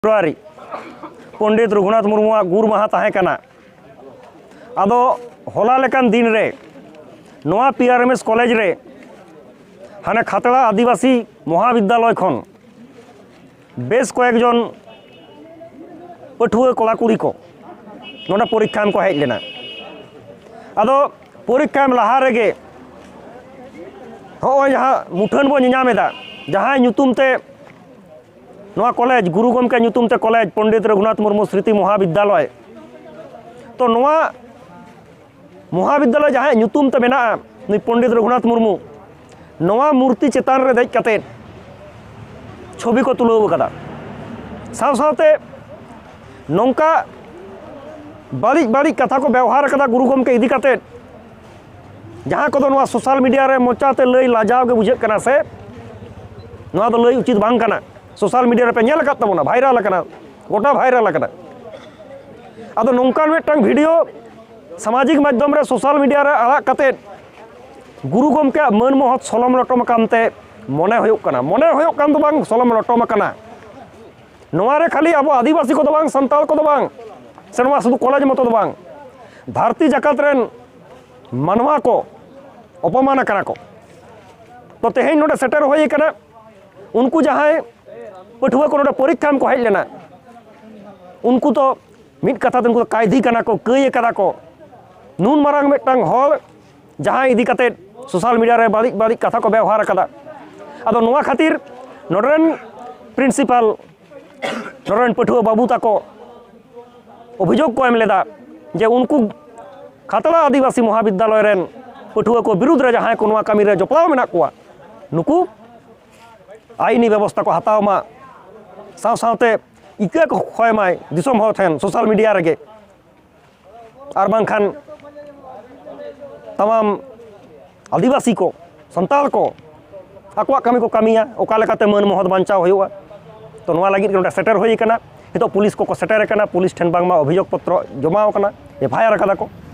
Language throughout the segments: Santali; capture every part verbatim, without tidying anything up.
ᱯᱷᱮᱵᱽᱨᱩᱣᱟᱨᱤ ᱯᱚᱱᱰᱤᱛ ᱨᱚᱜᱷᱩᱱᱟᱛᱷ ᱢᱩᱨᱢᱩᱣᱟᱜ ᱜᱩᱨ ᱢᱟᱦᱟ ᱛᱟᱦᱮᱸ ᱠᱟᱱᱟ᱾ ᱟᱫᱚ ᱦᱚᱞᱟ ᱞᱮᱠᱟᱱ ᱫᱤᱱ ᱨᱮ ᱱᱚᱣᱟ P R M S college ᱨᱮ ᱦᱟᱱᱮ ᱠᱷᱟᱛᱲᱟ ᱟᱹᱫᱤᱵᱟᱹᱥᱤ ᱢᱚᱦᱟ ᱵᱤᱫᱽᱫᱟᱞᱚᱭ ᱠᱷᱚᱱ ᱵᱮᱥ ᱠᱚᱭᱮᱠ ᱡᱚᱱ ᱯᱟᱹᱴᱷᱩᱣᱟᱹ ᱠᱚᱲᱟ ᱠᱩᱲᱤ ᱠᱚ ᱱᱚᱰᱮ ᱯᱚᱨᱤᱠᱠᱷᱟ ᱮᱢ ᱠᱚ ᱦᱮᱡ ᱞᱮᱱᱟ᱾ ᱟᱫᱚ ᱯᱚᱨᱤᱠᱠᱷᱟ ᱮᱢ ᱞᱟᱦᱟ ᱨᱮᱜᱮ ᱦᱚᱸᱜᱼᱚᱭ ᱡᱟᱦᱟᱸ ᱢᱩᱴᱷᱟᱹᱱ ᱵᱚᱱ ᱧᱮᱧᱟᱢ ᱮᱫᱟ, ᱡᱟᱦᱟᱸᱭ ᱧᱩᱛᱩᱢ ᱛᱮ ᱱᱚᱣᱟ ᱠᱚᱞᱮᱡᱽ, ᱜᱩᱨᱩ ᱜᱚᱢᱠᱮ ᱧᱩᱛᱩᱢ ᱛᱮ ᱠᱚᱞᱮᱡᱽ, ᱯᱚᱱᱰᱤᱛ ᱨᱚᱜᱷᱩᱱᱟᱛᱷ ᱢᱩᱨᱢᱩ ᱥᱨᱤᱛᱤ ᱢᱚᱦᱟ ᱵᱤᱫᱽᱫᱟᱞᱚᱭ, ᱛᱚ ᱱᱚᱣᱟ ᱢᱚᱦᱟ ᱵᱤᱫᱽᱫᱟᱞᱚᱭ ᱡᱟᱦᱟᱸᱭᱟᱜ ᱧᱩᱛᱩᱢ ᱛᱮ ᱢᱮᱱᱟᱜᱼᱟ, ᱱᱩᱭ ᱯᱚᱱᱰᱤᱛ ᱨᱚᱜᱷᱩᱱᱟᱛᱷ ᱢᱩᱨᱢᱩ, ᱱᱚᱣᱟ ᱢᱩᱨᱛᱤ ᱪᱮᱛᱟᱱ ᱨᱮ ᱫᱮᱡ ᱠᱟᱛᱮᱫ ᱪᱷᱚᱵᱤ ᱠᱚ ᱛᱩᱞᱟᱹᱣ ᱟᱠᱟᱫᱟ᱾ ᱥᱟᱶ ᱥᱟᱶᱛᱮ ᱱᱚᱝᱠᱟ ᱵᱟᱹᱲᱤᱡ ᱵᱟᱹᱲᱤᱡ ᱠᱟᱛᱷᱟ ᱠᱚ ᱵᱮᱣᱦᱟᱨ ᱟᱠᱟᱫᱟ ᱜᱩᱨᱩ ᱜᱚᱢᱠᱮ ᱤᱫᱤ ᱠᱟᱛᱮᱫ, ᱡᱟᱦᱟᱸ ᱠᱚᱫᱚ ᱱᱚᱣᱟ ᱥᱳᱥᱟᱞ ᱢᱤᱰᱤᱭᱟ ᱨᱮ ᱢᱚᱪᱟᱛᱮ ᱞᱟᱹᱭ ᱞᱟᱡᱟᱣ ᱜᱮ ᱵᱩᱡᱷᱟᱹᱜ ᱠᱟᱱᱟ ᱥᱮ, ᱱᱚᱣᱟ ᱫᱚ ᱞᱟᱹᱭ ᱩᱪᱤᱛ ᱵᱟᱝ ᱠᱟᱱᱟ᱾ ᱥᱳᱥᱟᱞ ᱢᱤᱰᱤᱭᱟ ᱨᱮᱯᱮ ᱧᱮᱞ ᱟᱠᱟᱫ ᱛᱟᱵᱚᱱᱟ, ᱵᱷᱟᱭᱨᱟᱞ ᱟᱠᱟᱱᱟ, ᱜᱚᱴᱟ ᱵᱷᱟᱭᱨᱟᱞ ᱟᱠᱟᱱᱟ᱾ ᱟᱫᱚ ᱱᱚᱝᱠᱟᱱ ᱢᱤᱫᱴᱟᱝ ᱵᱷᱤᱰᱤᱭᱳ ᱥᱟᱢᱟᱡᱤᱠ ᱢᱟᱫᱽᱫᱷᱚᱢ ᱨᱮ, ᱥᱳᱥᱟᱞ ᱢᱤᱰᱤᱭᱟ ᱨᱮ ᱟᱲᱟᱜ ᱠᱟᱛᱮᱫ ᱜᱩᱨᱩ ᱜᱚᱢᱠᱮᱭᱟᱜ ᱢᱟᱹᱱ ᱢᱚᱦᱚᱛ ᱥᱚᱞᱚᱢ ᱞᱚᱴᱚᱢ ᱟᱠᱟᱱ ᱛᱮ ᱢᱚᱱᱮ ᱦᱩᱭᱩᱜ ᱠᱟᱱᱟ, ᱢᱚᱱᱮ ᱦᱩᱭᱩᱜ ᱠᱟᱱ ᱫᱚ ᱵᱟᱝ, ᱥᱚᱞᱚᱢ ᱞᱚᱴᱚᱢ ᱟᱠᱟᱱᱟ᱾ ᱱᱚᱣᱟ ᱨᱮ ᱠᱷᱟᱹᱞᱤ ᱟᱵᱚ ᱟᱹᱫᱤᱵᱟᱹᱥᱤ ᱠᱚᱫᱚ ᱵᱟᱝ, ᱥᱟᱱᱛᱟᱲ ᱠᱚᱫᱚ ᱵᱟᱝ, ᱥᱮ ᱱᱚᱣᱟ ᱥᱩᱫᱷᱩ ᱠᱚᱞᱮᱡᱽ ᱢᱚᱛᱚ ᱫᱚ ᱵᱟᱝ, ᱫᱷᱟᱹᱨᱛᱤ ᱡᱟᱠᱟᱛ ᱨᱮᱱ ᱢᱟᱱᱣᱟ ᱠᱚ ᱚᱯᱚᱢᱟᱱ ᱟᱠᱟᱱᱟ ᱠᱚ᱾ ᱛᱚ ᱛᱮᱦᱮᱧ ᱱᱚᱰᱮ ᱥᱮᱴᱮᱨ ᱦᱩᱭ ᱟᱠᱟᱱᱟ, ᱩᱱᱠᱩ ᱡᱟᱦᱟᱸᱭ ᱯᱟᱹᱴᱷᱩᱣᱟᱹ ᱠᱚ ᱱᱚᱰᱮ ᱯᱚᱨᱤᱠᱠᱷᱟ ᱮᱢ ᱠᱚ ᱦᱮᱡ ᱞᱮᱱᱟ, ᱩᱱᱠᱩ ᱫᱚ ᱢᱤᱫ ᱠᱟᱛᱷᱟ ᱛᱮ ᱩᱱᱠᱩ ᱫᱚ ᱠᱟᱭᱫᱷᱤ ᱠᱟᱱᱟ ᱠᱚ, ᱠᱟᱹᱭ ᱟᱠᱟᱫᱟ ᱠᱚ᱾ ᱱᱩᱱ ᱢᱟᱨᱟᱝ ᱢᱤᱫᱴᱟᱝ ᱦᱚᱲ ᱡᱟᱦᱟᱸᱭ ᱤᱫᱤ ᱠᱟᱛᱮᱫ ᱥᱳᱥᱟᱞ ᱢᱤᱰᱤᱭᱟ ᱨᱮ ᱵᱟᱹᱲᱤᱡ ᱵᱟᱹᱲᱤᱡ ᱠᱟᱛᱷᱟ ᱠᱚ ᱵᱮᱣᱦᱟᱨ ᱟᱠᱟᱫᱟ᱾ ᱟᱫᱚ ᱱᱚᱣᱟ ᱠᱷᱟᱹᱛᱤᱨ ᱱᱚᱰᱮ ᱨᱮᱱ ᱯᱨᱤᱱᱥᱤᱯᱟᱞ, ᱱᱚᱰᱮ ᱨᱮᱱ ᱯᱟᱹᱴᱷᱩᱣᱟᱹ ᱵᱟᱹᱵᱩ ᱛᱟᱠᱚ ᱚᱵᱷᱤᱡᱳᱜᱽ ᱠᱚ ᱮᱢ ᱞᱮᱫᱟ ᱡᱮ ᱩᱱᱠᱩ ᱠᱷᱟᱛᱲᱟ ᱟᱹᱫᱤᱵᱟᱹᱥᱤ ᱢᱚᱦᱟ ᱵᱤᱫᱽᱫᱟᱞᱚᱭ ᱨᱮᱱ ᱯᱟᱹᱴᱷᱩᱣᱟᱹ ᱠᱚ ᱵᱤᱨᱩᱫᱽ ᱨᱮ ᱡᱟᱦᱟᱸᱭ ᱠᱚ ᱱᱚᱣᱟ ᱠᱟᱹᱢᱤ ᱨᱮ ᱡᱚᱯᱲᱟᱣ ᱢᱮᱱᱟᱜ ᱠᱚᱣᱟ, ᱱᱩᱠᱩ ᱟᱭᱤᱱᱤ ᱵᱮᱵᱚᱥᱛᱷᱟ ᱠᱚ ᱦᱟᱛᱟᱣ ᱢᱟ, ᱥᱟᱶ ᱥᱟᱶᱛᱮ ᱤᱠᱟᱹ ᱠᱚ ᱠᱷᱚᱭ ᱢᱟᱭ ᱫᱤᱥᱚᱢ ᱦᱚᱲ ᱴᱷᱮᱱ ᱥᱳᱥᱟᱞ ᱢᱤᱰᱤᱭᱟ ᱨᱮᱜᱮ, ᱟᱨ ᱵᱟᱝᱠᱷᱟᱱ ᱛᱟᱢᱟᱢ ᱟᱹᱫᱤᱵᱟᱹᱥᱤ ᱠᱚ, ᱥᱟᱱᱛᱟᱲ ᱠᱚ ᱟᱠᱚᱣᱟᱜ ᱠᱟᱹᱢᱤ ᱠᱚ ᱠᱟᱹᱢᱤᱭᱟ, ᱚᱠᱟ ᱞᱮᱠᱟᱛᱮ ᱢᱟᱹᱱ ᱢᱚᱦᱚᱛ ᱵᱟᱧᱪᱟᱣ ᱦᱩᱭᱩᱜᱼᱟ᱾ ᱛᱚ ᱱᱚᱣᱟ ᱞᱟᱹᱜᱤᱫ ᱜᱮ ᱱᱚᱰᱮ ᱥᱮᱴᱮᱨ ᱦᱩᱭ ᱟᱠᱟᱱᱟ᱾ ᱱᱤᱛᱚᱜ ᱯᱩᱞᱤᱥ ᱠᱚᱠᱚ ᱥᱮᱴᱮᱨ ᱟᱠᱟᱱᱟ, ᱯᱩᱞᱤᱥ ᱴᱷᱮᱱ ᱵᱟᱝᱢᱟ ᱚᱵᱷᱤᱡᱳᱜᱽ ᱯᱚᱛᱨᱚ ᱡᱚᱢᱟᱣ ᱟᱠᱟᱱᱟ, ᱮᱯᱷ ᱟᱭ ᱟᱨ ᱟᱠᱟᱫᱟ ᱠᱚ,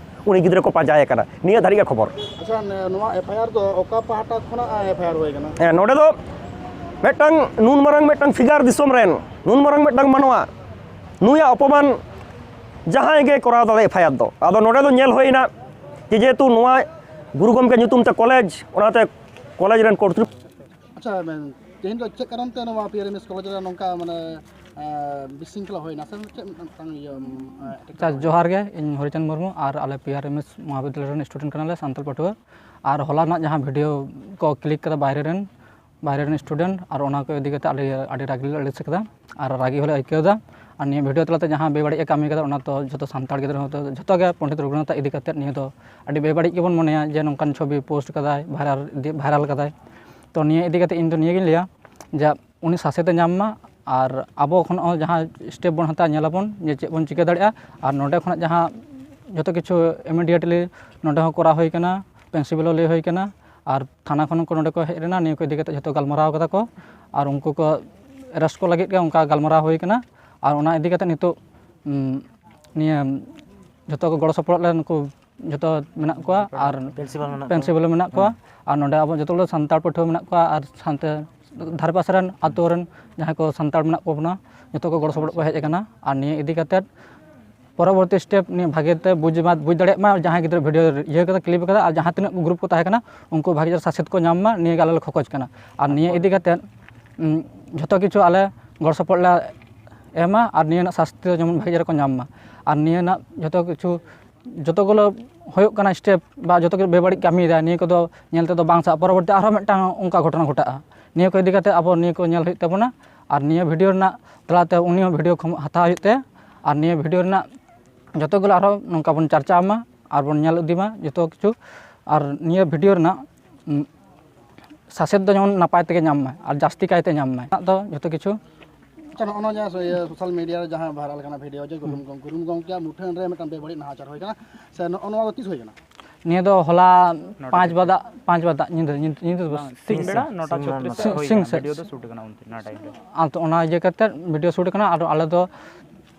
ᱩᱱᱤ ᱜᱤᱫᱽᱨᱟᱹ ᱠᱚ ᱯᱟᱸᱡᱟᱭᱮ ᱠᱟᱱᱟ᱾ ᱱᱤᱭᱟᱹ ᱫᱷᱟᱹᱨᱤᱡ ᱜᱮ ᱠᱷᱚᱵᱚᱨ᱾ ᱟᱪᱪᱷᱟ, ᱱᱮ-, ᱱᱚᱣᱟ ᱮᱯᱷ ᱟᱭ ᱟᱨ ᱫᱚ ᱚᱠᱟ ᱯᱟᱦᱴᱟ ᱠᱷᱚᱱᱟᱜ ᱮᱯᱷ ᱟᱭ ᱟᱨ ᱦᱩᱭ ᱟᱠᱟᱱᱟ? ᱦᱮᱸ, ᱱᱚᱰᱮ ᱫᱚ ᱢᱤᱫᱴᱟᱝ ᱱᱩᱱ ᱢᱟᱨᱟᱝ ᱢᱤᱫᱴᱟᱝ ᱯᱷᱤᱜᱟᱨ ᱫᱤᱥᱚᱢ ᱨᱮᱱ, ᱱᱩᱱ ᱢᱟᱨᱟᱝ ᱢᱤᱫᱴᱟᱝ ᱢᱟᱱᱣᱟ, ᱱᱩᱭᱟᱜ ᱚᱯᱚᱢᱟᱱ ᱡᱟᱦᱟᱸᱭ ᱜᱮ ᱠᱚᱨᱟᱣ ᱫᱟᱲᱮᱭᱟᱜ ᱮᱯᱷ ᱟᱭ ᱟᱨ ᱫᱚ᱾ ᱟᱫᱚ ᱱᱚᱰᱮ ᱫᱚ ᱧᱮᱞ ᱦᱩᱭᱱᱟ ᱡᱮ ᱡᱮᱦᱮᱛᱩ ᱱᱚᱣᱟ ᱜᱩᱨᱩ ᱜᱚᱢᱠᱮ ᱧᱩᱛᱩᱢ ᱛᱮ ᱠᱚᱞᱮᱡᱽ, ᱚᱱᱟᱛᱮ ᱠᱚᱞᱮᱡᱽ ᱨᱮᱱ ᱠᱚᱨᱛᱨᱤᱯ- ᱟᱪᱪᱷᱟ, ᱢᱮᱱ, ᱛᱮᱦᱮᱧ ᱫᱚ ᱪᱮᱫ ᱠᱟᱨᱚᱱ ᱛᱮ ᱱᱚᱣᱟ P R M S college ᱨᱮ ᱱᱚᱝᱠᱟ, ᱢᱟᱱᱮ, ᱮᱸ, ᱵᱤᱥᱤᱝᱠᱷᱟᱞᱟ ᱦᱩᱭᱱᱟ ᱥᱮ ᱪᱮᱫ ᱢᱤᱫᱴᱟᱝ ᱤᱭᱟᱹ, ᱮᱸ, ᱮᱴᱠᱮᱴᱚᱬᱮ ᱟᱪᱪᱷᱟ, ᱦᱩᱭᱱᱟ? ᱡᱚᱦᱟᱨ ᱜᱮ, ᱤᱧ ᱦᱚᱨᱤᱪᱟᱸᱫᱽ ᱢᱩᱨᱢᱩ ᱟᱨ ᱟᱞᱮ ᱯᱤ ᱟᱨ ᱮᱢ ᱮᱥ ᱢᱚᱦᱟᱵᱤᱫᱽᱫᱟᱞᱚᱭ ᱨᱮᱱ ᱥᱴᱩᱰᱮᱱᱴ ᱠᱟᱱᱟᱞᱮ, ᱥᱟᱱᱛᱟᱲ ᱯᱟᱹᱴᱷᱩᱣᱟᱹ᱾ ᱟᱨ ᱦᱚᱞᱟ ᱨᱮᱱᱟᱜ ᱡᱟᱦᱟᱸ ᱵᱷᱤᱰᱤᱭᱳ ᱠᱚ ᱠᱞᱤᱠ ᱠᱟᱫᱟ ᱵᱟᱭᱨᱮ ᱨᱮᱱ, ᱵᱟᱭᱨᱮ ᱨᱮᱱ ᱥᱴᱩᱰᱮᱱᱴ, ᱟᱨ ᱚᱱᱟ ᱠᱚ ᱤᱫᱤ ᱠᱟᱛᱮ ᱟᱹᱰᱤ, ᱟᱹᱰᱤ ᱨᱟᱹᱜᱤ ᱞᱮ ᱟᱹᱲᱤᱥ ᱠᱟᱫᱟ ᱟᱨ ᱨᱟᱹᱜᱤ ᱦᱚᱸᱞᱮ ᱟᱹᱭᱠᱟᱹᱣ ᱮᱫᱟ᱾ ᱟᱨ ᱱᱤᱭᱟᱹ ᱵᱷᱤᱰᱤᱭᱳ ᱛᱟᱞᱟᱛᱮ ᱡᱟᱦᱟᱸ ᱵᱮᱵᱟᱹᱲᱤᱡ ᱮ ᱠᱟᱹᱢᱤ ᱠᱟᱫᱟ, ᱚᱱᱟ ᱫᱚ ᱡᱚᱛᱚ ᱥᱟᱱᱛᱟᱲ ᱜᱤᱫᱽᱨᱟᱹ ᱦᱚᱸ, ᱡᱚᱛᱚ ᱜᱮ ᱯᱚᱱᱰᱤᱛ ᱨᱚᱜᱷᱩᱱᱟᱛᱷ ᱤᱫᱤ ᱠᱟᱛᱮ ᱱᱤᱭᱟᱹ ᱫᱚ ᱟᱹᱰᱤ ᱵᱮᱵᱟᱹᱲᱤᱡ ᱜᱮᱵᱚᱱ ᱢᱚᱱᱮᱭᱟ ᱡᱮ ᱱᱚᱝᱠᱟᱱ ᱪᱷᱚᱵᱤ ᱯᱳᱥᱴ ᱠᱟᱫᱟᱭ, ᱵᱷᱟᱭᱨᱟᱞ ᱤᱫᱤ, ᱵᱷᱟᱭᱨᱟᱞ ᱠᱟᱫᱟᱭ᱾ ᱛᱚ ᱱᱤᱭᱟᱹ ᱤᱫᱤ ᱠᱟᱛᱮ ᱤᱧ ᱫᱚ ᱱᱤᱭᱟᱹ ᱜᱤᱧ ᱞᱟᱹᱭᱟ ᱡᱮ ᱩᱱᱤ ᱥᱟᱥᱮᱛ ᱮ ᱧᱟᱢ ᱢᱟ, ᱟᱨ ᱟᱵᱚ ᱠᱷᱚᱱ ᱦᱚᱸ ᱡᱟᱦᱟᱸ ᱥᱴᱮᱯ ᱵᱚᱱ ᱦᱟᱛᱟᱣᱟ, ᱧᱮᱞ ᱟᱵᱚᱱ ᱡᱮ ᱪᱮᱫ ᱵᱚᱱ ᱪᱤᱠᱟᱹ ᱫᱟᱲᱮᱭᱟᱜᱼᱟ᱾ ᱟᱨ ᱱᱚᱰᱮ ᱠᱷᱚᱱᱟᱜ ᱡᱟᱦᱟᱸ ᱡᱚᱛᱚ ᱠᱤᱪᱷᱩ ᱤᱢᱤᱰᱤᱭᱮᱴᱞᱤ ᱱᱚᱰᱮ ᱦᱚᱸ ᱠᱚᱨᱟᱣ ᱦᱩᱭ ᱠᱟᱱᱟ, ᱯᱨᱤᱱᱥᱤᱯᱟᱞ ᱦᱚᱸ ᱞᱟᱹᱭ ᱦᱩᱭ ᱠᱟᱱᱟ, ᱟᱨ ᱛᱷᱟᱱᱟ ᱠᱷᱚᱱ ᱠᱚ ᱱᱚᱰᱮ ᱠᱚ ᱦᱮᱡ ᱞᱮᱱᱟ, ᱱᱤᱭᱟᱹ ᱠᱚ ᱤᱫᱤ ᱠᱟᱛᱮ ᱡᱷᱚᱛᱚ ᱜᱟᱞᱢᱟᱨᱟᱣ ᱠᱟᱫᱟ ᱠᱚ᱾ ᱟᱨ ᱩᱱᱠᱩ ᱠᱚ ᱮᱨᱮᱥᱴ ᱠᱚ ᱞᱟᱹᱜᱤᱫ ᱜᱮ ᱚᱱᱠᱟ ᱜᱟᱞᱢᱟᱨᱟᱣ ᱦᱩᱭ ᱠᱟᱱᱟ᱾ ᱟᱨ ᱚᱱᱟ ᱤᱫᱤ ᱠᱟᱛᱮ ᱱᱤᱛᱚᱜ, ᱩᱸ, ᱱᱤᱭᱟᱹ ᱡᱷᱚᱛᱚ ᱠᱚ ᱜᱚᱲᱚ ᱥᱚᱯᱚᱦᱚᱫ ᱞᱮ ᱱᱩᱠᱩ ᱡᱷᱚᱛᱚ ᱢᱮᱱᱟᱜ ᱠᱚᱣᱟ, ᱟᱨ ᱯᱨᱤᱱᱥᱤᱯᱟᱞ ᱢᱮᱱᱟᱜ ᱠᱚᱣᱟ᱾ ᱯᱨᱤᱱᱥᱤᱯᱟᱞ ᱢᱮᱱᱟᱜ ᱠᱚᱣᱟ᱾ ᱦᱩᱸ᱾ ᱟᱨ ᱱᱚᱰᱮ ᱟᱵᱚ ᱡᱚᱛᱚ ᱜᱩᱞᱳ ᱥᱟᱱᱛᱟᱲ ᱯᱟᱹᱴᱷᱩᱣᱟᱹ ᱢᱮᱱᱟᱜ ᱠᱚᱣᱟ, ᱟᱨ ᱥᱟᱶᱛᱮ ᱫᱷᱟᱨᱮ ᱯᱟᱥᱮ ᱨᱮᱱ ᱟᱛᱳ ᱨᱮᱱ ᱡᱟᱦᱟᱸᱭ ᱠᱚ ᱥᱟᱱᱛᱟᱲ ᱢᱮᱱᱟᱜ ᱠᱚ ᱵᱚᱱᱟ, ᱡᱚᱛᱚ ᱠᱚ ᱜᱚᱲᱚ ᱥᱚᱯᱚᱦᱚᱫ ᱠᱚ ᱦᱮᱡ ᱟᱠᱟᱱᱟ᱾ ᱟᱨ ᱱᱤᱭᱟᱹ ᱤᱫᱤ ᱠᱟᱛᱮ ᱯᱚᱨᱚᱵᱚᱨᱛᱤ ᱥᱴᱮᱯ ᱱᱤᱭᱟᱹ ᱵᱷᱟᱜᱮ ᱛᱮ ᱵᱩᱡᱽ ᱢᱟ, ᱵᱩᱡᱽ ᱫᱟᱲᱮᱭᱟᱜ ᱢᱟ ᱡᱟᱦᱟᱸᱭ ᱜᱤᱫᱽᱨᱟᱹ ᱵᱷᱤᱰᱤᱭᱳ ᱤᱭᱟᱹ ᱠᱟᱫᱟ, ᱠᱞᱤᱯ ᱠᱟᱫᱟ, ᱟᱨ ᱡᱟᱦᱟᱸ ᱛᱤᱱᱟᱹᱜ ᱜᱨᱩᱯ ᱠᱚ ᱛᱟᱦᱮᱸ ᱠᱟᱱᱟ, ᱩᱱᱠᱩ ᱵᱷᱟᱜᱮ ᱪᱮᱦᱨᱟ ᱥᱟᱥᱮᱛ ᱠᱚ ᱧᱟᱢ ᱢᱟ, ᱱᱤᱭᱟᱹ ᱜᱮ ᱟᱞᱮ ᱞᱮ ᱠᱷᱚᱠᱚᱡ ᱠᱟᱱᱟ᱾ ᱟᱨ ᱱᱤᱭᱟᱹ ᱤᱫᱤ ᱠᱟᱛᱮ, ᱩᱸ, ᱡᱷᱚᱛᱚ ᱠᱤᱪᱷᱩ ᱟᱞᱮ ᱜᱚᱲᱚ ᱥᱚᱯᱚᱦᱚᱫ ᱞᱮ ᱮᱢᱟ, ᱟᱨ ᱱᱤᱭᱟᱹ ᱨᱮᱱᱟᱜ ᱥᱟᱥᱛᱤ ᱫᱚ ᱡᱮᱢᱚᱱ ᱵᱷᱟᱜᱮ ᱪᱮᱦᱨᱟ ᱠᱚ ᱧᱟᱢ ᱢᱟ᱾ ᱟᱨ ᱱᱤᱭᱟᱹ ᱨᱮᱱᱟᱜ ᱡᱷᱚᱛᱚ ᱠᱤᱪᱷᱩ ᱡᱚᱛᱚ ᱜᱩᱞᱳ ᱦᱩᱭᱩᱜ ᱠᱟᱱᱟ ᱥᱴᱮᱯ ᱵᱟ ᱡᱚᱛᱚ ᱠᱤᱪᱷᱩ ᱵᱮᱵᱟᱹᱲᱤᱡ ᱠᱟᱹᱢᱤᱭᱮᱫᱟ, ᱱᱤᱭᱟᱹ ᱠᱚᱫᱚ ᱧᱮᱞ ᱛᱮᱫᱚ ᱵᱟᱝ ᱥᱟᱵ, ᱯᱚᱨᱚᱵᱚᱨᱛᱤ ᱟᱨᱦᱚᱸ ᱢᱤᱫᱴᱟᱝ ᱚᱱᱠᱟ ᱜᱷᱚᱴᱚᱱᱟ ᱜᱷᱚᱴᱟᱜᱼᱟ᱾ ᱱᱤᱭᱟᱹ ᱠᱚ ᱤᱫᱤ ᱠᱟᱛᱮ ᱟᱵᱚ ᱱᱤᱭᱟᱹ ᱠᱚ ᱧᱮᱞ ᱦᱩᱭᱩᱜ ᱛᱟᱵᱚᱱᱟ, ᱟᱨ ᱱᱤᱭᱟᱹ ᱵᱷᱤᱰᱤᱭᱳ ᱨᱮᱱᱟᱜ ᱛᱟᱞᱟᱛᱮ ᱩᱱᱤ ᱦᱚᱸ ᱵᱷᱤᱰᱤᱭᱳ ᱠᱷᱚᱢ-, ᱦᱟᱛᱟᱣ ᱦᱩᱭᱩᱜ ᱛᱟᱭᱟ, ᱟᱨ ᱱᱤᱭᱟᱹ ᱵᱷᱤᱰᱤᱭᱳ ᱨᱮᱱᱟᱜ ᱡᱚᱛᱚ ᱜᱩᱞᱳ ᱟᱨᱦᱚᱸ ᱱᱚᱝᱠᱟ ᱵᱚᱱ ᱪᱟᱨᱪᱟᱣ ᱢᱟ, ᱟᱨ ᱵᱚᱱ ᱧᱮᱞ ᱤᱫᱤ ᱢᱟ ᱡᱚᱛᱚ ᱠᱤᱪᱷᱩ, ᱟᱨ ᱱᱤᱭᱟᱹ ᱵᱷᱤᱰᱤᱭᱳ ᱨᱮᱱᱟᱜ, ᱩᱸ, ᱥᱟᱥᱮᱛ ᱫᱚ ᱡᱮᱢᱚᱱ ᱱᱟᱯᱟᱭ ᱛᱮᱜᱮ ᱧᱟᱢ ᱢᱟᱭ ᱟᱨ ᱡᱟᱹᱥᱛᱤ ᱠᱟᱭᱛᱮ ᱧᱟᱢ ᱢᱟᱭ᱾ ᱚᱱᱟ ᱫᱚ ᱡᱚᱛᱚ ᱠᱤᱪᱷᱩ᱾ ᱟᱪᱪᱷᱟ, ᱱᱚᱜᱼᱚ ᱱᱚᱣᱟ ᱡᱟᱦᱟᱸ ᱥᱳ-, ᱤᱭᱟᱹ, ᱥᱳᱥᱟᱞ ᱢᱤᱰᱤᱭᱟ ᱨᱮ ᱡᱟᱦᱟᱸ ᱵᱷᱟᱭᱨᱟᱞ ᱠᱟᱱᱟ ᱵᱷᱤᱰᱤᱭᱳ, ᱡᱮ ᱜᱩᱨᱩ ᱦᱩᱸ᱾ ᱜᱚᱢ-, ᱜᱩᱨᱩ ᱜᱚᱢᱠᱮᱭᱟᱜ ᱢᱩᱴᱷᱟᱹᱱ ᱨᱮ ᱢᱤᱫᱴᱟᱝ ᱵᱮᱵᱟᱹᱲᱤᱡ ᱱᱟᱦᱟᱪᱟᱨ ᱦᱩᱭ ᱠᱟᱱᱟ, ᱥᱮ ᱱᱚᱜᱼᱚ ᱱᱚᱣᱟ ᱫᱚ ᱛᱤᱥ ᱦᱩᱭ ᱠᱟᱱᱟ? ᱱᱤᱭᱟᱹ ᱫᱚ ᱦᱚᱞᱟ ᱱᱚᱴᱟ ᱯᱟᱸᱪ ᱛᱤᱨᱤᱥ᱾ ᱵᱟᱫᱟ, ᱯᱟᱸᱪ ᱵᱟᱫᱟ ᱧᱤᱫᱟᱹ, ᱧᱤᱫᱟᱹ, ᱧᱤᱫᱟᱹ ᱫᱚ ᱵᱟᱝ, ᱥᱤᱧ ᱵᱮᱲᱟ ᱱᱚᱴᱟ ᱥᱤᱧ ᱪᱷᱚᱛᱨᱤᱥ ᱥᱮᱫ ᱥᱤᱧ ᱦᱩᱭ ᱠᱟᱱᱟ, ᱥᱮᱫ᱾ ᱵᱷᱤᱰᱤᱭᱳ ᱫᱚ ᱥᱩᱴ ᱠᱟᱱᱟ ᱩᱱ, ᱚᱱᱟ ᱴᱟᱭᱤᱢ ᱨᱮ᱾ ᱟᱨ ᱛᱚ ᱚᱱᱟ ᱤᱭᱟᱹ ᱠᱟᱛᱮ ᱵᱷᱤᱰᱤᱭᱳ ᱥᱩᱴ ᱠᱟᱱᱟ, ᱟᱨ ᱟᱞᱮ ᱫᱚ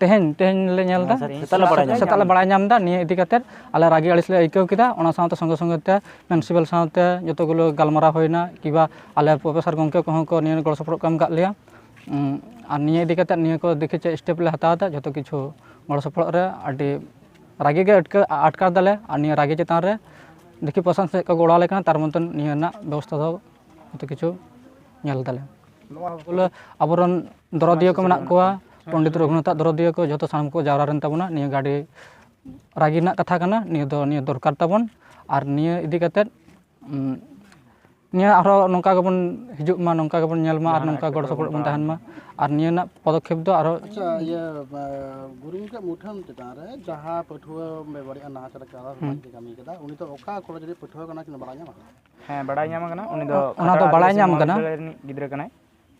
ᱛᱮᱦᱮᱧ ᱛᱮᱦᱮᱧ ᱞᱮ ᱧᱮᱞ ᱮᱫᱟ᱾ ᱦᱮᱸ, ᱥᱮᱛᱟᱜ ᱞᱮ ᱵᱟᱲᱟᱭ ᱧᱟᱢ ᱥᱮᱛᱟᱜ ᱞᱮ ᱮᱫᱟ᱾ ᱵᱟᱲᱟᱭ ᱧᱟᱢ ᱮᱫᱟ ᱱᱤᱭᱟᱹ ᱤᱫᱤ ᱠᱟᱛᱮᱫ᱾ ᱟᱞᱮ ᱨᱟᱹᱜᱤ ᱟᱹᱲᱤᱥ ᱞᱮ ᱟᱹᱭᱠᱟᱹᱣ ᱠᱮᱫᱟ᱾ ᱚᱱᱟ ᱥᱟᱶᱛᱮ ᱥᱚᱸᱜᱮ ᱥᱚᱸᱜᱮ ᱛᱮ ᱯᱨᱤᱱᱥᱤᱯᱟᱞ ᱥᱟᱶᱛᱮ ᱡᱚᱛᱚ ᱜᱩᱞᱳ ᱜᱟᱞᱢᱟᱨᱟᱣ ᱦᱩᱭᱱᱟ, ᱠᱤᱵᱟ ᱟᱞᱮ ᱯᱨᱚᱯᱷᱮᱥᱚᱨ ᱜᱚᱢᱠᱮ ᱠᱚᱦᱚᱸ ᱠᱚ ᱱᱤᱭᱟᱹ ᱜᱚᱲᱚ ᱥᱚᱯᱚᱦᱚᱫ ᱠᱚ ᱮᱢ ᱠᱟᱜ ᱞᱮᱭᱟ᱾ ᱩᱸ, ᱟᱨ ᱱᱤᱭᱟᱹ ᱤᱫᱤ ᱠᱟᱛᱮᱫ ᱱᱤᱭᱟᱹ ᱠᱚ ᱫᱮᱠᱷᱤ ᱪᱮᱫ ᱥᱴᱮᱯ ᱞᱮ ᱦᱟᱛᱟᱣ ᱮᱫᱟ, ᱡᱚᱛᱚ ᱠᱤᱪᱷᱩ ᱜᱚᱲᱚ ᱥᱚᱯᱚᱦᱚᱫ ᱨᱮ ᱟᱹᱰᱤ ᱨᱟᱹᱜᱤ ᱜᱮ ᱟᱴᱠᱟᱨ, ᱟᱴᱠᱟᱨ ᱫᱟᱞᱮ᱾ ᱟᱨ ᱱᱤᱭᱟᱹ ᱨᱟᱹᱜᱤ ᱪᱮᱛᱟᱱ ᱨᱮ ᱫᱮᱠᱷᱤ ᱯᱨᱚᱥᱟᱥᱚᱱ ᱥᱮᱫ ᱠᱚ ᱜᱚᱲᱚ ᱟᱞᱮ ᱠᱟᱱᱟ, ᱛᱟᱨ ᱢᱚᱛᱚᱱ ᱱᱤᱭᱟᱹ ᱨᱮᱱᱟᱜ ᱵᱮᱵᱚᱥᱛᱷᱟ ᱫᱚ ᱡᱚᱛᱚ ᱠᱤᱪᱷᱩ ᱧᱮᱞ ᱫᱟᱞᱮ᱾ ᱱᱚᱣᱟ ᱵᱚᱞᱮ ᱟᱵᱚᱨᱮᱱ ᱫᱚᱨᱚᱫᱤᱭᱟᱹ ᱠᱚ ᱢᱮᱱᱟᱜ ᱠᱚᱣᱟ, ᱯᱚᱱᱰᱤᱛ ᱨᱚᱜᱷᱩᱱᱟᱛᱷᱟᱜ ᱫᱚᱨᱚᱫᱤᱭᱟᱹ ᱠᱚ ᱡᱚᱛᱚ ᱥᱟᱱᱟᱢ ᱠᱚ ᱡᱟᱣᱨᱟ ᱞᱮᱱ ᱛᱟᱵᱚᱱᱟ᱾ ᱱᱤᱭᱟᱹ ᱜᱮ ᱟᱹᱰᱤ ᱨᱟᱹᱜᱤ ᱨᱮᱱᱟᱜ ᱠᱟᱛᱷᱟ ᱠᱟᱱᱟ, ᱱᱤᱭᱟᱹ ᱫᱚ ᱱᱤᱭᱟᱹ ᱫᱚᱨᱠᱟᱨ ᱛᱟᱵᱚᱱ᱾ ᱟᱨ ᱱᱤᱭᱟᱹ ᱤᱫᱤ ᱠᱟᱛᱮᱫ, ᱩᱸ, ᱱᱤᱭᱟᱹ ᱟᱨᱦᱚᱸ ᱱᱚᱝᱠᱟ ᱜᱮᱵᱚᱱ ᱦᱤᱡᱩᱜ ᱢᱟ, ᱱᱚᱝᱠᱟ ᱜᱮᱵᱚᱱ ᱧᱮᱞ ᱢᱟ ᱟᱨ ᱡᱟᱦᱟᱱᱟᱜ ᱱᱚᱝᱠᱟ ᱜᱚᱲᱚ ᱮᱴᱠᱮᱴᱚᱬᱮ ᱥᱚᱯᱚᱦᱚᱫ ᱵᱚᱱ ᱵᱚᱱ ᱛᱟᱦᱮᱱ ᱢᱟ᱾ ᱟᱨ ᱱᱤᱭᱟᱹ ᱨᱮᱱᱟᱜ ᱯᱚᱫᱚᱠᱷᱮᱯ ᱫᱚ ᱟᱨᱦᱚᱸ ᱟᱪᱪᱷᱟ, ᱤᱭᱟᱹ, ᱮ, ᱜᱩᱨᱩ ᱜᱚᱢᱠᱮ ᱢᱩᱴᱷᱟᱹᱱ ᱪᱮᱛᱟᱱ ᱨᱮ ᱡᱟᱦᱟᱸ ᱯᱟᱹᱴᱷᱩᱣᱟᱹ ᱵᱮᱵᱟᱹᱲᱤᱡ ᱟᱨ ᱱᱟᱦᱟᱪᱟᱨ ᱪᱟᱞᱟᱣ ᱦᱩᱸ᱾ ᱵᱟᱹᱲᱤᱡ ᱠᱟᱹᱢᱤ ᱠᱟᱫᱟ, ᱩᱱᱤ ᱫᱚ ᱚᱠᱟ ᱠᱚᱞᱮᱡᱽ ᱨᱤᱱᱤᱡ ᱯᱟᱹᱴᱷᱩᱣᱟᱹ ᱠᱟᱱᱟ, ᱠᱤᱱ ᱵᱟᱲᱟᱭ ᱧᱟᱢ ᱟᱠᱟᱱᱟ? ᱦᱮᱸ, ᱵᱟᱲᱟᱭ ᱧᱟᱢ ᱟᱠᱟᱱᱟ᱾ ᱩᱱᱤ ᱫᱚ ᱚ-, ᱚᱱᱟ ᱫᱚ ᱠᱷᱟᱛᱲᱟ ᱵᱟᱲᱟᱭ ᱟᱹᱫᱤᱵᱟᱹᱥᱤ ᱧᱟᱢ ᱟᱠᱟᱱᱟ᱾ ᱢᱚᱦᱟᱵᱤᱫᱽᱫᱟᱞᱚᱭ ᱨᱤᱱᱤᱡ ᱜᱤᱫᱽᱨᱟᱹ ᱠᱟᱱᱟᱭ,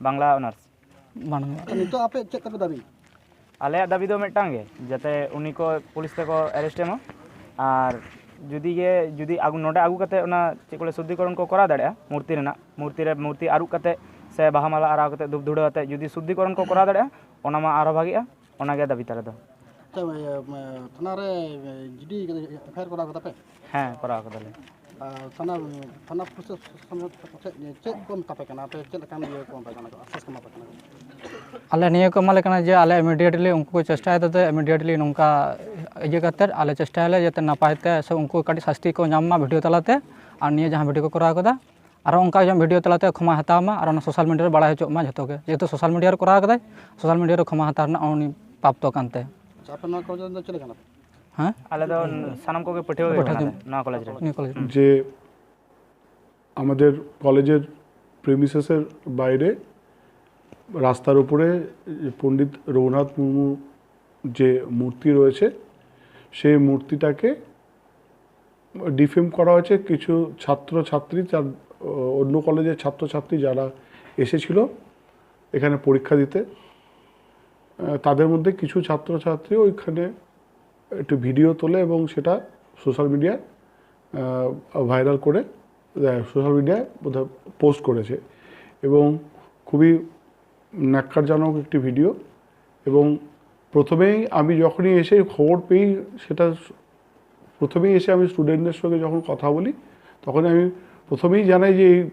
ᱵᱟᱝᱞᱟ ᱚᱱᱟᱨᱥ᱾ ᱵᱟᱝ᱾ ᱟᱪᱪᱷᱟ, ᱱᱤᱛᱚᱜ ᱟᱯᱮ ᱪᱮᱫ ᱛᱟᱯᱮ ᱫᱟᱹᱵᱤ? ᱟᱞᱮᱭᱟᱜ ᱫᱟᱹᱵᱤ ᱫᱚ ᱢᱤᱫᱴᱟᱝ ᱜᱮ, ᱡᱟᱛᱮ ᱩᱱᱤ ᱠᱚ ᱯᱩᱞᱤᱥ ᱛᱮᱠᱚ ᱮᱨᱮᱥᱴ ᱮᱢᱟ᱾ ᱟᱨ ᱡᱩᱫᱤ ᱜᱮ, ᱡᱩᱫᱤ ᱟᱹᱜᱩ, ᱱᱚᱰᱮ ᱟᱹᱜᱩ ᱠᱟᱛᱮ ᱚᱱᱟ ᱪᱮᱫ ᱠᱚ ᱞᱟᱹᱭᱟ, ᱥᱩᱫᱽᱫᱷᱤᱠᱚᱨᱚᱱ ᱠᱚ ᱠᱚᱨᱟᱣ ᱫᱟᱲᱮᱭᱟᱜᱼᱟ, ᱢᱩᱨᱛᱤ ᱨᱮᱱᱟᱜ, ᱢᱩᱨᱛᱤ ᱨᱮ, ᱢᱩᱨᱛᱤ ᱟᱹᱨᱩᱵ ᱠᱟᱛᱮ ᱥᱮ ᱵᱟᱦᱟ ᱢᱟᱞᱟ ᱟᱨᱟᱣ ᱠᱟᱛᱮ, ᱫᱷᱩᱯ ᱫᱷᱩᱲᱟᱹ ᱟᱛᱮ ᱡᱩᱫᱤ ᱥᱩᱫᱽᱫᱷᱤᱠᱚᱨᱚᱱ ᱠᱚ ᱠᱚᱨᱟᱣ ᱫᱟᱲᱮᱭᱟᱜᱼᱟ, ᱚᱱᱟ ᱢᱟ ᱟᱨᱦᱚᱸ ᱵᱷᱟᱜᱤᱜᱼᱟ᱾ ᱚᱱᱟ ᱜᱮ ᱫᱟᱹᱵᱤ ᱛᱟᱞᱮ ᱫᱚ᱾ ᱟᱪᱪᱷᱟ, ᱤᱭᱟᱹ, ᱛᱷᱟᱱᱟ ᱨᱮ ᱡᱤᱰᱤ ᱮᱯᱷ ᱟᱭ ᱟᱨ ᱠᱚᱨᱟᱣ ᱠᱟᱫᱟ ᱯᱮ? ᱦᱮᱸ, ᱠᱚᱨᱟᱣ ᱠᱟᱫᱟᱞᱮ᱾ ᱟᱨ ᱛᱷᱟᱱᱟ, ᱛᱷᱟᱱᱟ ᱯᱨᱚᱥᱟᱥᱚᱱ ᱪᱮᱫ, ᱪᱮᱫ ᱠᱚ ᱢᱮᱛᱟ ᱯᱮ ᱠᱟᱱᱟ? ᱟᱯᱮ ᱪᱮᱫ ᱞᱮᱠᱟᱱ ᱤᱭᱟᱹ ᱠᱚ ᱮᱢᱟ ᱯᱮ ᱠᱟᱱᱟ, ᱟᱥᱥᱟᱥ ᱠᱚ ᱮᱢᱟ ᱯᱮ ᱠᱟᱱᱟ? ᱟᱞᱮ ᱱᱤᱭᱟᱹ ᱠᱚ ᱮᱢᱟ ᱞᱮ ᱠᱟᱱᱟ ᱡᱮ ᱟᱞᱮ immediately, ᱩᱱᱠᱩ ᱠᱚ ᱪᱮᱥᱴᱟᱭᱮᱫᱟ ᱡᱮ immediately ᱱᱚᱝᱠᱟ ᱤᱭᱟᱹ ᱠᱟᱛᱮᱫ ᱟᱞᱮ ᱪᱮᱥᱴᱟᱭᱟᱞᱮ ᱡᱟᱛᱮ ᱱᱟᱯᱟᱭ ᱛᱮ ᱥᱮ ᱩᱱᱠᱩ ᱠᱟᱹᱴᱤᱡ ᱥᱟᱥᱛᱤ ᱠᱚ ᱧᱟᱢ ᱢᱟ ᱵᱷᱤᱰᱤᱭᱳ ᱛᱟᱞᱟᱛᱮ᱾ ᱟᱨ ᱱᱤᱭᱟᱹ ᱡᱟᱦᱟᱸ ᱵᱷᱤᱰᱤᱭᱳ ᱠᱚ ᱠᱚᱨᱟᱣ ᱠᱟᱫᱟ, ᱟᱨᱦᱚᱸ ᱚᱱᱠᱟ ᱡᱮᱢᱚᱱ ᱵᱷᱤᱰᱤᱭᱳ ᱛᱟᱞᱟᱛᱮ ᱠᱷᱚᱢᱟ ᱦᱟᱛᱟᱣ ᱢᱟ ᱟᱨ ᱚᱱᱟ ᱥᱳᱥᱟᱞ ᱢᱤᱰᱤᱭᱟ ᱨᱮ ᱵᱟᱲᱟᱭ ᱦᱚᱪᱚᱜ ᱢᱟ ᱡᱷᱚᱛᱚ ᱜᱮ, ᱡᱮᱦᱮᱛᱩ ᱥᱳᱥᱟᱞ ᱢᱤᱰᱤᱭᱟ ᱨᱮ ᱠᱚᱨᱟᱣ ᱠᱟᱫᱟᱭ, ᱥᱳᱥᱟᱞ ᱢᱤᱰᱤᱭᱟ ᱨᱮ ᱠᱷᱚᱢᱟ ᱦᱟᱛᱟᱣ ᱨᱮᱱᱟᱜ ᱩᱱᱤ ᱯᱨᱟᱯᱛᱚ ᱠᱟᱱ ᱛᱟᱭᱟ᱾ ᱟᱪᱪᱷᱟ, ᱟᱯᱮ ᱱᱚᱣᱟ ᱠᱚᱞᱮᱡᱽ ᱨᱮᱱ ᱫᱚ ᱪᱮᱫ ᱞᱮᱠᱟᱱᱟ ᱯᱮ? ᱦᱮᱸ? ᱟᱞᱮ ᱫᱚ ᱥᱟᱱᱟᱢ ᱠᱚᱜᱮ ᱯᱟᱹᱴᱷᱩᱣᱟᱹ ᱜᱮ ᱯᱟᱹᱴᱷᱩᱣᱟᱹ ᱠᱟᱱᱟᱞᱮ ᱜᱮ᱾ ᱱᱚᱣᱟ ᱠᱚᱞᱮᱡᱽ ᱨᱮ᱾ ᱱᱤᱭᱟᱹ ᱠᱚᱞᱮᱡᱽ ᱨᱮ᱾ হুম। যে আমাদের কলেজের প্রেমিসেসের বাইরে রাস্তার উপরে পণ্ডিত রঘুনাথ মুর্মু যে মূর্তি রয়েছে, সেই মূর্তিটাকে ডিফেম করা হয়েছে কিছু ছাত্রছাত্রী, তার, অন্য কলেজের ছাত্রছাত্রী যারা এসেছিল এখানে পরীক্ষা দিতে। আহ, তাদের মধ্যে কিছু ছাত্রছাত্রী ওইখানে একটি ভিডিও তোলে এবং সেটা সোশ্যাল মিডিয়ায়, আহ, ভাইরাল করে দেয়, সোশ্যাল মিডিয়ায় বোধহয় পোস্ট করেছে। এবং খুবই ন্যাক্কারজনক একটি ভিডিও। এবং প্রথমেই আমি যখনই এসে খবর পেয়ে, সেটা প্রথমেই এসে আমি স্টুডেন্টদের সঙ্গে যখন কথা বলি, তখন আমি প্রথমেই জানাই যে এই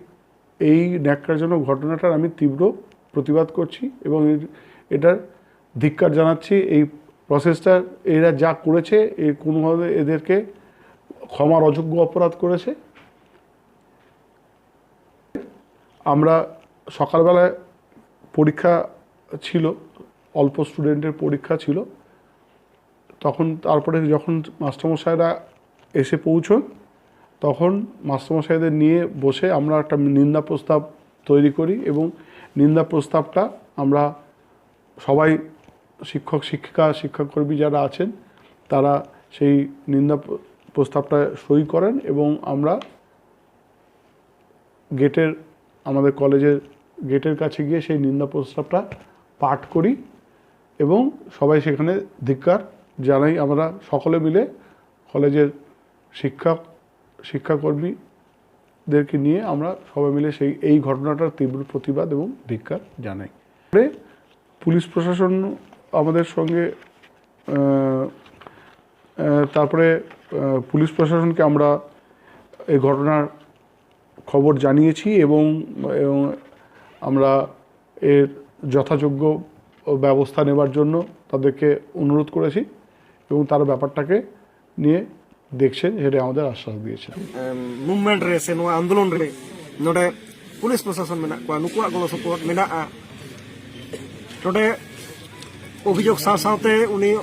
এই ন্যাক্কারজনক ঘটনাটার আমি তীব্র প্রতিবাদ করছি এবং এর- এটার ধিক্কার জানাচ্ছি। এই প্রসেসটা, এরা যা করেছে, এ কোনোভাবে এদেরকে ক্ষমার অযোগ্য অপরাধ করেছে। আমরা সকালবেলায় পরীক্ষা ছিল, অল্প স্টুডেন্টের পরীক্ষা ছিল। তখন তারপরে যখন মাস্টারমশাইরা এসে পৌঁছন, তখন মাস্টারমশাইদের নিয়ে বসে আমরা একটা নিন্দা প্রস্তাব তৈরি করি এবং নিন্দা প্রস্তাবটা আমরা সবাই, শিক্ষক শিক্ষিকা, শিক্ষাকর্মী যারা আছেন, তারা সেই নিন্দা প্র- প্রস্তাবটা সই করেন এবং আমরা গেটের, আমাদের কলেজের গেটের কাছে গিয়ে সেই নিন্দা প্রস্তাবটা পাঠ করি এবং সবাই সেখানে ধিক্কার জানাই। আমরা সকলে মিলে কলেজের শিক্ষক, শিক্ষাকর্মীদেরকে নিয়ে আমরা সবাই মিলে সেই এই ঘটনাটার তীব্র প্রতিবাদ এবং ধিক্কার জানাই। পরে পুলিশ প্রশাসন আমাদের সঙ্গে, আহ, আহ, তারপরে আহ, পুলিশ প্রশাসনকে আমরা এই ঘটনার খবর জানিয়েছি এবং এবং আমরা এর যথাযোগ্য ব্যবস্থা নেবার জন্য তাদেরকে অনুরোধ করেছি এবং তারা ব্যাপারটাকে নিয়ে দেখছেন, সেটা আমাদের আশ্বাস দিয়েছেন। মুভমেন্ট ᱨᱮ ᱥᱮ ᱱᱚᱣᱟ ᱟᱱᱫᱳᱞᱚᱱ ᱨᱮ ᱱᱚᱰᱮ ᱯᱩᱞᱤᱥ ᱯᱨᱚᱥᱟᱥᱚᱱ ᱢᱮᱱᱟᱜ ᱠᱚᱣᱟ, ᱱᱩᱠᱩᱣᱟᱜ ᱜᱚᱲᱚ ᱥᱚᱯᱚᱦᱚᱫ ᱢᱮᱱᱟᱜᱼᱟ᱾ ᱱᱚᱰᱮ ᱚᱵᱷᱤᱡᱳᱜᱽ ᱥᱟᱶ ᱥᱟᱶᱛᱮ ᱩᱱᱤ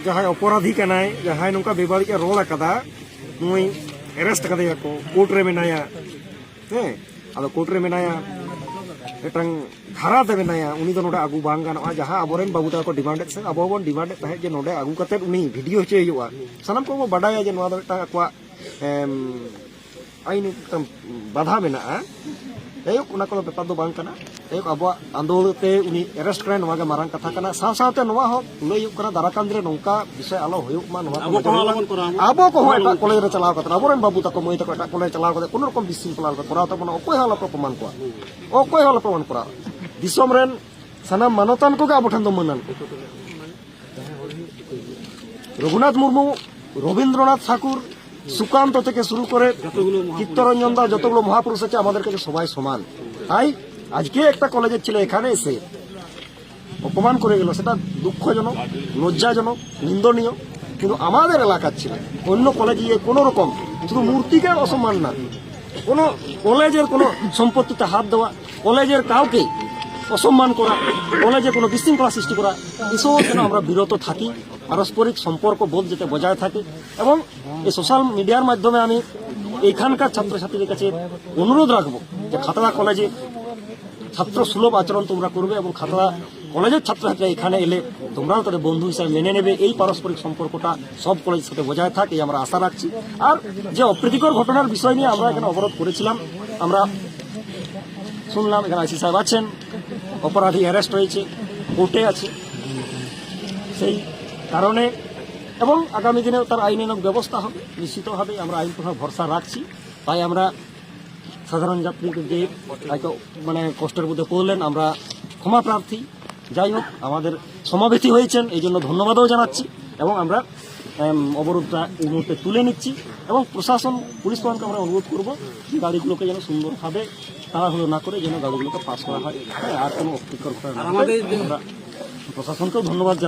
ᱡᱟᱦᱟᱸᱭ ᱚᱯᱚᱨᱟᱫᱷᱤ ᱠᱟᱱᱟᱭ, ᱡᱟᱦᱟᱸᱭ ᱱᱚᱝᱠᱟ ᱵᱮᱵᱟᱹᱲᱤᱡ ᱮ ᱨᱚᱲ ᱟᱠᱟᱫᱟ, ᱱᱩᱭ ᱮᱨᱮᱥᱴ ᱠᱟᱫᱮᱭᱟ ᱠᱚ, ᱠᱳᱨᱴ ᱨᱮ ᱢᱮᱱᱟᱭᱟ᱾ ᱦᱮᱸ, ᱟᱫᱚ ᱠᱳᱨᱴ ᱨᱮ ᱢᱮᱱᱟᱭᱟ, ᱢᱤᱫᱴᱟᱝ ᱫᱷᱟᱨᱟ ᱛᱮ ᱢᱮᱱᱟᱭᱟ, ᱩᱱᱤ ᱫᱚ ᱱᱚᱰᱮ ᱟᱹᱜᱩ ᱵᱟᱝ ᱜᱟᱱᱚᱜᱼᱟ᱾ ᱡᱟᱦᱟᱸ ᱟᱵᱚᱨᱮᱱ ᱵᱟᱹᱵᱩ ᱛᱟᱠᱚ ᱠᱚ ᱰᱤᱢᱟᱱᱰᱮᱫ ᱥᱮ ᱟᱵᱚ ᱦᱚᱸᱵᱚᱱ ᱰᱤᱢᱟᱱᱰᱮᱫ ᱛᱟᱦᱮᱸᱫ ᱡᱮ ᱱᱚᱰᱮ ᱟᱹᱜᱩ ᱠᱟᱛᱮᱫ ᱩᱱᱤ ᱵᱷᱤᱰᱤᱭᱳ ᱦᱚᱪᱚᱭ ᱦᱩᱭᱩᱜᱼᱟ᱾ ᱥᱟᱱᱟᱢ ᱠᱚᱵᱚ ᱵᱟᱰᱟᱭᱟ ᱡᱮ ᱱᱚᱣᱟ ᱫᱚ ᱢᱤᱫᱴᱟᱝ ᱟᱠᱚᱣᱟᱜ ᱮᱢ, ᱟᱹᱭᱤᱱ ᱢᱤᱫᱴᱟᱝ ᱵᱟᱫᱷᱟ ᱢᱮᱱᱟᱜᱼᱟ᱾ ᱡᱟᱭᱦᱳᱠ, ᱚᱱᱟ ᱠᱚᱫᱚ ᱵᱮᱯᱟᱨ ᱫᱚ ᱵᱟᱝ ᱠᱟᱱᱟ᱾ ᱡᱟᱭᱦᱳᱠ, ᱟᱵᱚᱣᱟᱜ ᱟᱱᱫᱳᱞᱚᱱ ᱛᱮ ᱩᱱᱤ ᱮᱨᱮᱥᱴ ᱠᱟᱱᱟᱭ, ᱱᱚᱣᱟ ᱜᱮ ᱢᱟᱨᱟᱝ ᱠᱟᱛᱷᱟ ᱠᱟᱱᱟ᱾ ᱥᱟᱶ ᱥᱟᱶᱛᱮ ᱱᱚᱣᱟ ᱦᱚᱸ ᱞᱟᱹᱭ ᱦᱩᱭᱩᱜ ᱠᱟᱱᱟ, ᱫᱟᱨᱟᱠᱟᱱᱫ ᱨᱮ ᱱᱚᱝᱠᱟ ᱵᱤᱥᱚᱭ ᱟᱞᱚ ᱦᱩᱭᱩᱜ ᱢᱟ, ᱱᱚᱣᱟ ᱠᱚ ᱟᱵᱚ ᱠᱚᱦᱚᱸ ᱱᱚᱡᱚᱨ ᱟᱞᱚᱵᱚᱱ ᱠᱚᱨᱟᱣ ᱢᱟ᱾ ᱟᱵᱚ ᱠᱚᱦᱚᱸ ᱮᱴᱟᱜ ᱠᱚᱞᱮᱡᱽ ᱨᱮ ᱪᱟᱞᱟᱣ ᱠᱟᱛᱮ, ᱟᱵᱚᱨᱮᱱ ᱵᱟᱹᱵᱩ ᱛᱟᱠᱚ ᱢᱟᱹᱭ ᱛᱟᱠᱚ ᱮᱴᱟᱜ ᱠᱚᱞᱮᱡᱽ ᱨᱮ ᱪᱟᱞᱟᱣ ᱠᱟᱛᱮ ᱠᱳᱱᱳ ᱨᱚᱠᱚᱢ ᱵᱤᱥᱤᱝ ᱯᱞᱟᱱ ᱠᱚ ᱠᱚᱨᱟᱣ ᱛᱟᱵᱚᱱᱟ, ᱚᱠᱚᱭ ᱦᱚᱸ ᱟᱞᱚᱯᱮ ᱚᱯᱚᱢᱟᱱ ᱠᱚᱣᱟ᱾ ᱚᱠᱚᱭ ᱦᱚᱸ ᱟᱞᱚᱯᱮ ᱚᱯᱚᱢᱟᱱ ᱠᱚᱣᱟ᱾ ᱫᱤᱥᱚᱢ ᱨᱮᱱ ᱥᱟᱱᱟᱢ ᱢᱟᱱᱚᱛᱟᱱ ᱠᱚᱜᱮ ᱟᱵᱚ ᱴᱷᱮᱱ ᱫᱚ ᱢᱟᱹᱱᱟᱱ᱾ রঘুনাথ মুর্মু, রবীন্দ্রনাথ ঠাকুর, সুকান্ত থেকে শুরু করে চিত্তরঞ্জন দাস, যতগুলো মহাপুরুষ আছে, আমাদের কাছে সবাই সমান। তাই আজকে একটা কলেজের ছেলে এখানে এসে অপমান করে গেল, সেটা দুঃখজনক, লজ্জাজনক, নিন্দনীয়। কিন্তু আমাদের এলাকার ছেলে অন্য কলেজে গিয়ে কোনো রকম শুধু মূর্তিকে অসম্মান না, কোনো কলেজের কোনো সম্পত্তিতে হাত দেওয়া, কলেজের কাউকে অসম্মান করা, কলেজে কোনো বিশৃঙ্খলা সৃষ্টি করা, এসব যেন আমরা বিরত থাকি, পারস্পরিক সম্পর্ক বোধ যাতে বজায় থাকে। এবং এই সোশ্যাল মিডিয়ার মাধ্যমে আমি এখানকার ছাত্রছাত্রীদের কাছে অনুরোধ রাখবো যে খাতড়া কলেজে ছাত্র সুলভ আচরণ তোমরা করবে এবং খাতড়া কলেজের ছাত্রছাত্রীরা এখানে এলে তোমরাও তাদের বন্ধু হিসাবে মেনে নেবে। এই পারস্পরিক সম্পর্কটা সব কলেজের সাথে বজায় থাক, এই আমরা আশা রাখছি। আর যে অপ্রীতিকর ঘটনার বিষয় নিয়ে আমরা এখানে অবরোধ করেছিলাম, আমরা শুনলাম এখানে আইসি সাহেব আছেন, অপরাধী অ্যারেস্ট হয়েছে, কোর্টে আছে, সেই কারণে এবং আগামী দিনেও তার আইনানুগ ব্যবস্থা হবে, নিশ্চিতভাবে আমরা আইন প্রশাসন ভরসা রাখছি। তাই আমরা সাধারণ যাত্রীকে যে হয়তো মানে কষ্টের মধ্যে পড়লেন, আমরা ক্ষমা প্রার্থী। যাই হোক, আমাদের সমাবেশী হয়েছেন, এই জন্য ধন্যবাদও জানাচ্ছি এবং আমরা এম, অবরোধটা এই মুহূর্তে তুলে নিচ্ছি এবং প্রশাসন, পুলিশ প্রশাসনকে আমরা অনুরোধ করবো যে গাড়িগুলোকে যেন সুন্দরভাবে তাড়াহুড়ো না করে যেন গাড়িগুলোকে পাস করা হয়। হ্যাঁ, আর কোনো অপ্রীতিকর ঘটনা না ঘটে। আমরা প্রশাসনকেও ধন্যবাদ জানাই।